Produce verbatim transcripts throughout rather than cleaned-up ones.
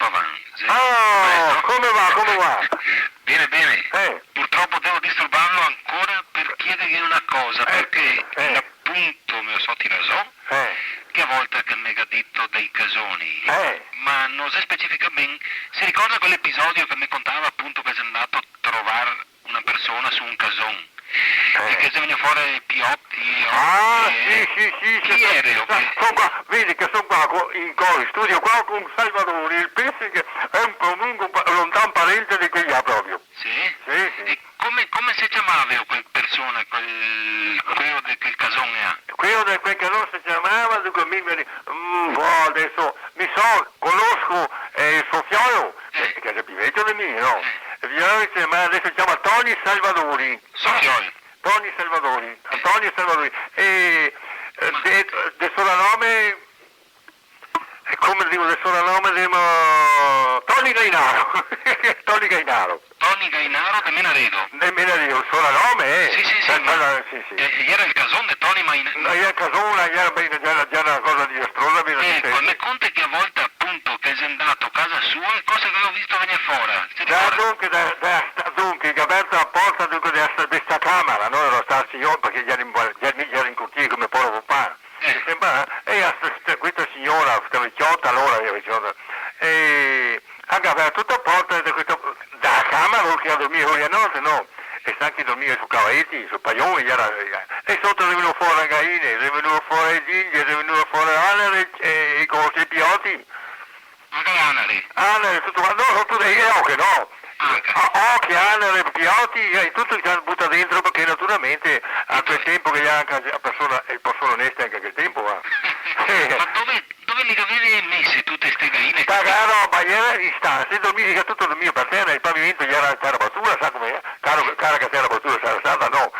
Pavan. Sì. Ah, maestro. Come va, come va? Bene, bene. Eh. Purtropo devo disturbarlo ancora per chiederghe una cosa, eh, perché eh. L'appunto me lo so tirà zo, eh, che a volta che me ga dito dei casoni, eh, ma no se specifica ben. Se ricorda quel episodio che me contava, appunto, che xe ndato a trovar una persona su un cason, eh, e che xe vegnù fora pioti e... Ah, oste, sì, eh. Sì, sì, sì, sì. Chi ero? Sa, che son qua, vedi che son qua co-, in co-, in studio qua con Salvadori, el pensa che xe un, un lungo pa-, lontan parente de quei là proprio. Sì? Sì, sì. E come, come se ciamava quel persona, quel, quelo de quel cason là? Quelo de quel cason se ciamava, dunque, mi, mi, mm, boh, deso, mi so, conosco, eh, so fiolo, eh, che xe pì vecio de mi, no? Eh. E fiolo se ciama, deso se ciama Toni Salvadori. So fiolo. Toni Salvadori, Antonio Salvadori. E, eh, de, de soranome, e come digo, de soranome, demo, Toni Gainaro. Toni Gainaro. Toni Gainaro de Menaredo. De Menaredo, soranome, eh. Sì, sì, sì, eh, ma, eh, sì, sì. Eh, iera el cason de Toni Maina-... No, iera el cason, iera ben, iera, iera na cosa disastrosa, ben... Eco, me conta che a volta, apunto, che xe ndato a casa sua, e cosa che gavevo visto vegnir fora? Se ricorda? Dunque, da, da, dunque, che ga verto la porta, dunque, de sta, de sta camera, no? Iera sta siora, parché iera in, iera in cortile co me poro papà. Eh. E sembra, e a sta, sta, questa siora, sta veciota, alora, iera veciota, e ga verto tuta la porta de questa, da la camera, lori che dormia, lori a note, no? E sta anca dormia su cavaeti, su paion, e iera, e soto xe vegnù fora gaine, xe vegnù fora e zinge, xe vegnù fora anare, e, e cose, e pioti. Anca anare? Anare, tuto quanto, no, tuto, e oche, no? Anca. O-, oche, anare, pioti, e tuto i ga butà dentro, parché naturalmente a quel tempo che iera anca la persona, e persone oneste anca a quel tempo, va. Ma dove, dove le gaveva mese tute ste gaine? Sta roba, iera in stansa, i dormia, i ga tuto dormio par tera, el pavimento iera tera batua, sa come iera? Caro, cara che tera batua sarà stata, no?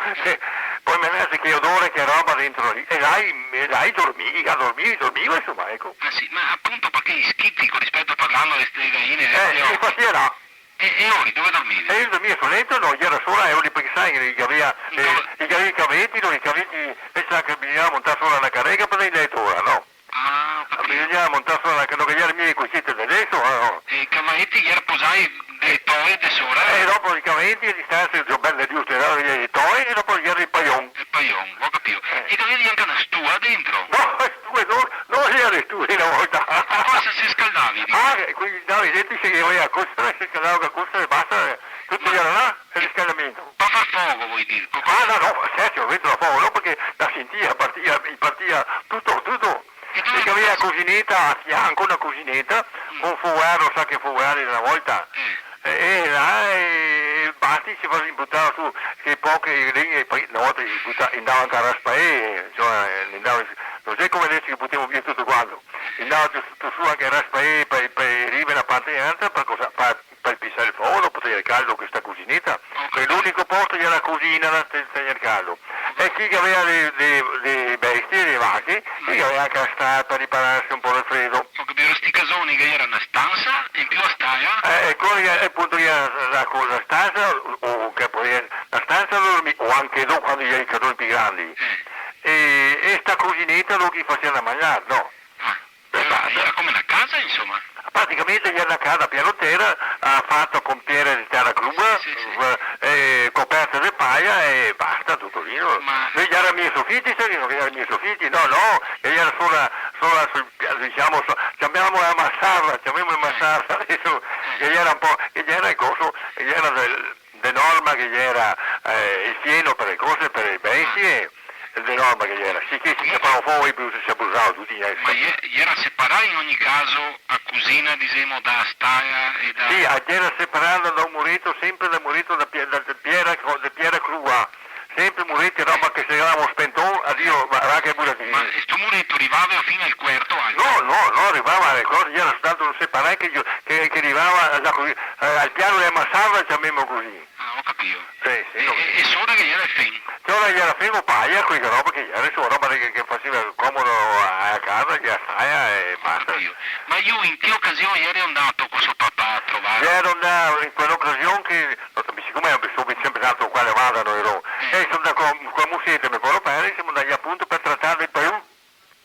Pol imaginarse che odore, che roba dentro lì. E là i, e là i dormia, i ga dormio, i dormia, insoma, eco. Ah, sì, ma apunto parché i schiti, co rispeto, parlando de ste gaine, eh, le oche, i fasea là. E, e lori dove dormivi? E mi dormia sul leto, no, iera sola, e lori parché, sa, i gavea, eh, i gavea i caveti, no, i caveti, e sa che bisognava montar sora na carega par ndar in leto, no? Ah, go capìo. Bisognava montar sora, che no ghe iera mia le cusete de deso, eh, no. E i caveti iera posai de le toe de sora? E dopo i caveti, a distansa, bele giuste, iera le toe, e dopo iera el paion. El paion, go capìo. Eh. E gavevi anca na stua dentro? No, stue no, no iera stue na volta. Cosa se scaldavi, digo? Ah, e quindi, no, i denti se gaveva la costa, se scaldava co la costa e basta, eh. Tuto iera là, el riscaldamento. Pa far fogo, vol dir? Ah, no, no, certo, dentro el fogo, no, parché la sentia, partia, partia tuto, tuto. E dove... Parché gaveva la cusineta a fianco, na cusineta, mm, co un fogar, sa che fogar iera na volta. Mm. E, e là, e, e basta, se fa-, se butava su, che poche legne, e po na volta se buta-, ndava anca a raspar, eh, insoma, eh, ndava, no xe come deso che butemo via tuto quanto. Ndava tuto su anca a raspar, eh, par, par riva na parte e l'altra, par cosa, par par pisar el fogo, dopo tener caldo questa cusineta. Ho capito. Xe l'unico posto che iera la cusina da te-, tener caldo. E chi che gaveva le, le, le bestie, le vache, mm, chi che gaveva anca la stala par ripararse un po' dal fredo. Ho capito, sti casoni che iera na stansa e in più la stala? Eh, e co iera, apunto, iera la, la, la stansa, o, o che pol iser la stansa dove dormì, o anca do, quando iera i casoni pì grandi. Mm. E, e sta cusineta dove che i fasea da magnar, no? Ah. E basta. Iera, iera come na casa, insoma. Praticamente iera na casa a piano tera, ah, fata con piere de tera crua, sì, sì, sì, eh, coperta de paia e basta, tuto lì, no? Ma... No ghe iera mia sofiti, sa che no ghe iera mia sofiti? No, no, ghe iera sola, sola sul pia-, disemo, so-, ciamemo la masarda, ciamemo la masarda, deso, eh, che iera un po', che iera el coso, che iera del, de norma che iera, eh, el fieno par le cose, par le bestie, de norma che iera. Sì, che se ciapava fogo, e po se, se brusava tuti, eh. Ma i-, iera separà in ogni caso a cusina, disemo, da stala e da... Sì, a, iera separà da un mureto, senpre da mureto, da pie-, da, da piera, da piera crua. Senpre mureti, roba che se ciamava spenton, adio, va, va che buratin. Ma sto mureto rivava fin al cuerto anca? No, no, no rivava a le cose, iera soltanto un separà che ghe-, che, che rivava da cusì, eh, al piano dea masarda, ciamemo cusì. Ah, go capìo. Sì, sì, e, no. E, e sora ghe iera el fen? Sora ghe iera fen o paia, quela roba che iera, insoma, roba che, che faseva comodo a, a casa, che a stala e basta. Go capìo. Ma lu in che ocasion iera ndato co so papà a trovarlo? Iera ndato in quela ocasion che, no, sicome so senpre stato qua a Lavadano, iero, eh, e so ndato co, co la museta, me poro pare, semo ndati apunto par tratar del paion.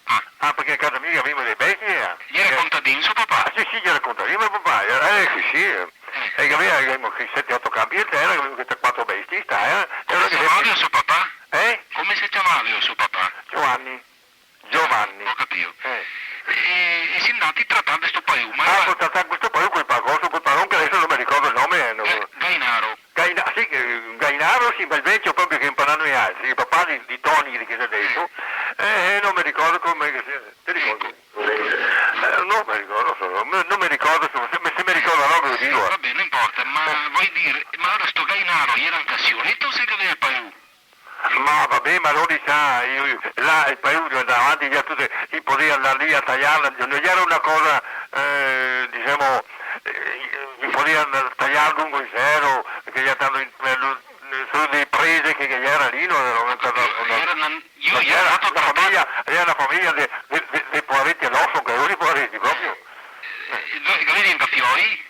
Ah. Ah, parché a casa mia gavemo le bestie, eh. Iera contadin so papà? Ah, sì, sì, Che ghe raconta? Io, me papà, eh, sì, sì, eh. Eh. E che gaveva, gavemo che sete, oto campi de tera, che gavemo che quatro bestie, sta, eh. E alora che... Come se ciamava so papà? Eh? Come se ciamava so papà? Giovanni. Giovanni. Go capìo. Eh. E, e si ndati a tratar de sto paù, ma... Ah, go tratà de sto paù col pagoso, col paron che deso no me ricordo el nome, eh, no. Ga-, Gainaro. Gaina-, sì, che, Gainaro, sì, ma el vecio proprio che inparà noialtri, el papà de, de Toni, de che xe deso, eh, eh, no me ricordo come che se, te ricordi? Eh, no me ricordo, no, no me ricordo, se, se me, se me ricordo no, ve lo digo, eh. Va ben, no inporta, ma vol dir, ma alora sto Gainaro, el iera anca sioreto, se che gaveva el paù? Ma va ben, ma lori sa, io, io, là, el paese davanti, i gera tuti, i podeva ndar lì a tajarla, no gera una cosa, eh, disemo, eh, i podeva ndar a tajar lungo el zero, che gera tanto in, eh, lu-, eh, solo dee prese che, che gera lì, no, no, no, no, no. Gera na, io, no, gera na fameja, gera na fameja de, de, de, de povareti adoso, che lori povareti, proprio. Eh, eh, no, i gaveva anca fioi?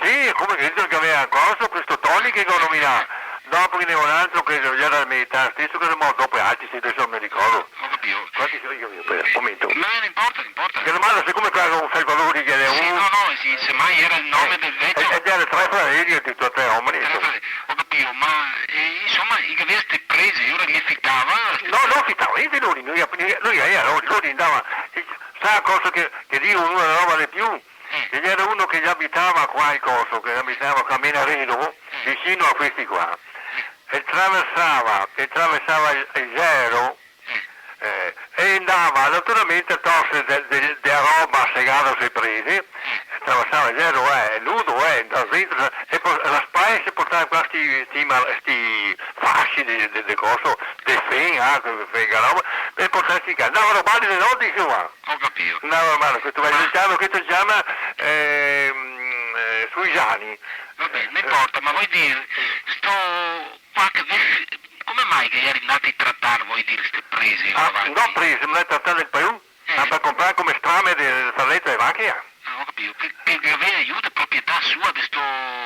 Sì, come che digo, che gaveva ancora sto, questo Toni che go nominà. Dopo ghe n'è un altro che gera de me età steso, che xe morto dopo altri, sì, deso no me ricordo. Go capìo. Quanti soi che gaveva? Speta, un momento. No, no inporta, no inporta. Che domanda, sicome qua xe un Salvadori che xe un... Sì, no, no, sì, se mai gera el nome del vecio. Eh, e, e gera tre fradei, tuti e tre omeni, tre insoma. Fradei, go capìo, ma, eh, insoma, i gaveva ste prese, e alora i fitava? No, no fitava gnente, lori, no, no, no, lori, lori ndava, eh, sa cosa che, che digo, una roba de più? Mm. Che ghe gera uno che abitava qua in coso, che abitava qua a Menaredo, mm, vicino a questi qua, mm, e traversava, e traversava el, el zero, mm, eh, e ndava naturalmente a torse de, de, de roba segada sui presi, mm, e traversava el zero, eh, nudo, eh, ndava dentro, e po la spala se portava qua sti, sti mar-, sti fasci de, de, de coso, de fen, ah, che fen, che roba, e portava sti ca-, ndava a robarli de note, insoma. Go capìo. No, ma questo va... Ma in Italia, questo se ciama, ehm, eh, Suisani. Va ben, no inporta, ma vol dir, sto qua che ve-, come mai che i gera ndati a tratar, vol dir, ste prese, ah, davanti? No prese, ma tratar del paese, eh, ma par conprar come strame de, de saleta de vache. Ah, go capìo. Che, che, che gaveva lu de proprietà sua de sto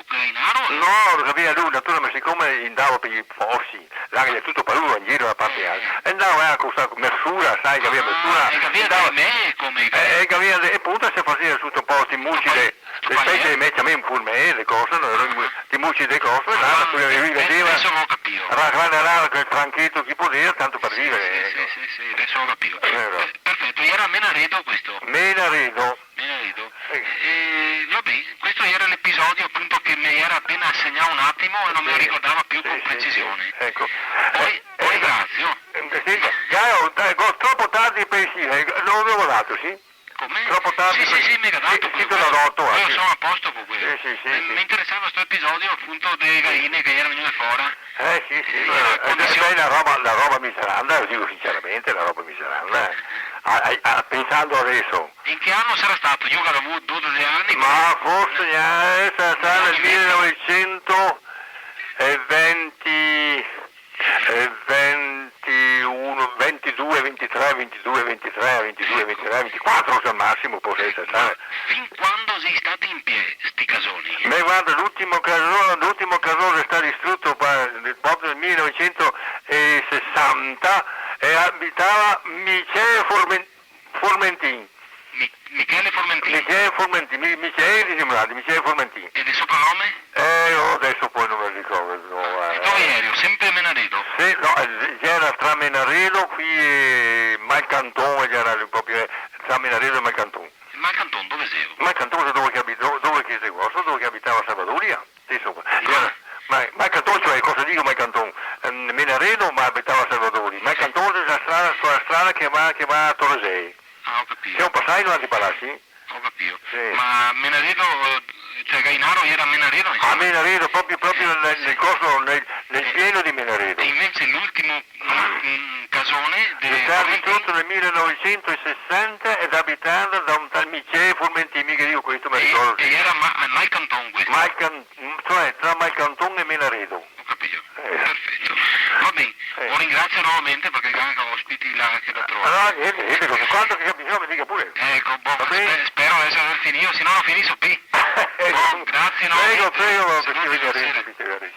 Gainaro? No, lo gaveva lu, naturalmente, sicome ndava par i fosi, là che xe tuto paludo in giro da parte alta. E ndava, eh, co sta mesura, sa, che gaveva mesura. Ah, e che gaveva ndava, dee mele, come? Eh, e che gaveva de-, e punta se faseva tuto un po' sti muci de, de specie de mele, ciamemo furmee, de cose, no? Gera i mu-, sti muci de cose, là, ah, che i vedeva. Deso go capìo. Ra-, ra-, ra-, ra-, quel trancheto che i podeva, tanto par vivere, eco. Sì, sì, sì, deso go capìo. Eh, no. Per-, perfeto, gera a Menaredo questo? Menaredo. Menaredo. Eh. Eh, va ben, questo gera l'episodio apunto che me gera apena segnà un atimo e no me lo ricordava più con precisione. Sì, sì, sì, eco. Poi, eh, poi eh, grazie. Eh, senta, già, eh, go-, tropo tardi par el, eh, no lo gavevo dato, sì? Come? Tropo tardi par el, sì, sì, sì, me ga dato, sì, quel, sì, te lo ga dato, eh, sì. Io so a posto con quel. Sì, sì, sì, sì. Me, me interesava sto episodio apunto dee galine che gera vegnute fora. Eh, sì, sì, eh, ma, eh, condision-, beh, la roba, la roba miseranda, lo digo sinceramente, la roba miseranda, eh. A, a, a, pensando adeso. In che ano sarà stato? Io che gavevo dodese ani. Ma forse, eh, sarà stato nel mile novecento e venti, e ventiuno, ventidue, ventitré, ventidue, ventitré, ventiquatro al masimo, pol esar, sa. Fin quando xe stati in pie sti casoni? Beh, varda, l'ultimo caso-, l'ultimo casone xe stà distruto pa-, proprio nel mile novecento e sesanta e abitava Michele Formen-, Formentin. Mi-, Michele Formentin. Michele Formentin, Mi-, Michele, disemo, Michele Formentin. E el sopranome? Eh, oh, deso po no me ricordo el nome, eh. E dove gera? Senpre Menaredo? Sì, no, eh, gera tra Menaredo, qui e Malcanton, gera proprio, eh, tra Menaredo e Malcanton. Malcanton, dove xelo? Malcanton xe dove che abi-, do-, dove che xe, so dove che abitava Salvadori, eh. Sì, insoma. Sì. Gera, ma, Malcanton, cioè, cosa digo Malcanton? Ehm, Menaredo, ma abitava Salvadori. Malcanton xe la strada, la strada che va, che va a Torre Gelli. Ah, go capìo. Xe un pasajo davanti ai Palasi? Go capìo. Sì. Ma Menaredo, eh, cioè Gainaro gera a Menaredo, insoma? A Menaredo, proprio, proprio nel, nel coso, nel, nel pieno di Menaredo. E invese l'ultimo, mm, mm, casone de Formentin? Xe stà distrutto nel mile novecento e sesanta ed abitata da un tal Michele Formentin, mica digo questo, me ricordo. E, e gera Ma-, a Malcanton questo? Malcan-, cioè tra Malcanton e Menaredo. Go capìo. Eh. Perfeto. Va ben, eh, lo ringrasio novamente parché ga anca ospiti là che da trovar. Alora, gnente, gnente, quando che ga bisogno me diga pure. Eco, bon, va ben? Spe-, spero deso aver finìo, se no no finiso pi. Bon, grasie, no? Prego, prego, prego, grasie, grasie.